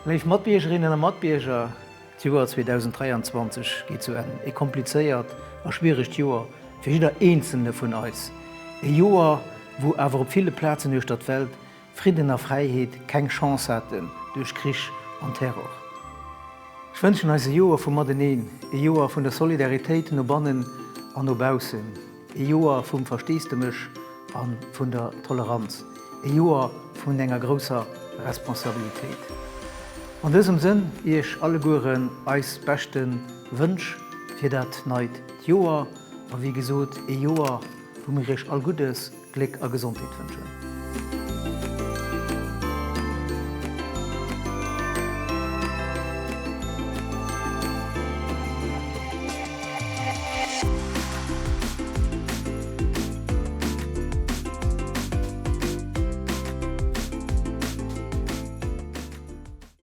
Léif Matbiergerinnen a Matbierger, d'Joer 2023 geet zu Enn. E komplizéiert a schwieregt Joer fir jidder eenzelne vun eis. E Joer, wou awer op ville Plazen uechter d'Welt Fridden a Fräiheet keng Chance haten duerch Krich an Terror. Ech wënschen eis e Joer vum Mateneen, e Joer vun der Solidaritéit no bannen an no baussen, e Joer vum Versteesdemech a vun der Toleranz, e Joer vun enger grousser Responsabilitéit. An dësem Sënn Iech allegueren eis beschte Wënsch fir dat neit Joer a wéi gesot e Joer wou mir Iech all Guddes, Gléck a Gesondheet wënschen.